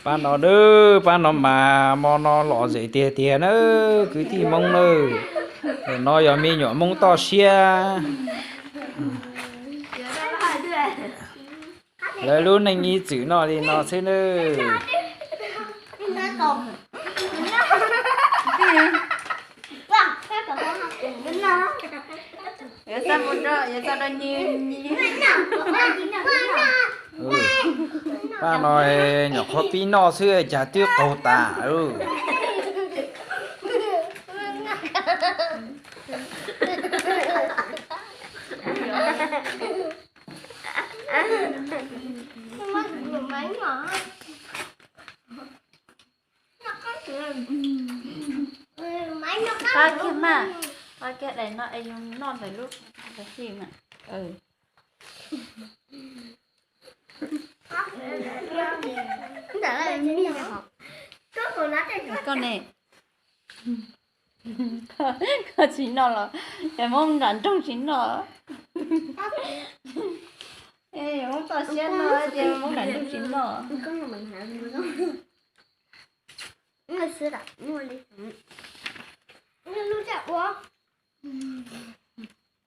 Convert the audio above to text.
Pab no na, pab no mas hmo no lom zem tiag tiag na, kwv tij Hmoob na. Ntawm no yog me nyuam Hmoob toj siab. Lawv lub neej ib txwm noj li no xwb na. Pab no nyuam qhuav pib noj xwb cas twb qaug tas. Qab kiag mas, qab kiag daim no es yus noj ntawm lub ntawd xwb mas. Koj ne, koj tsis noj los ces muab nram nroog tsis noj. Muab toj siab no ces muab nram nroog tsis noj.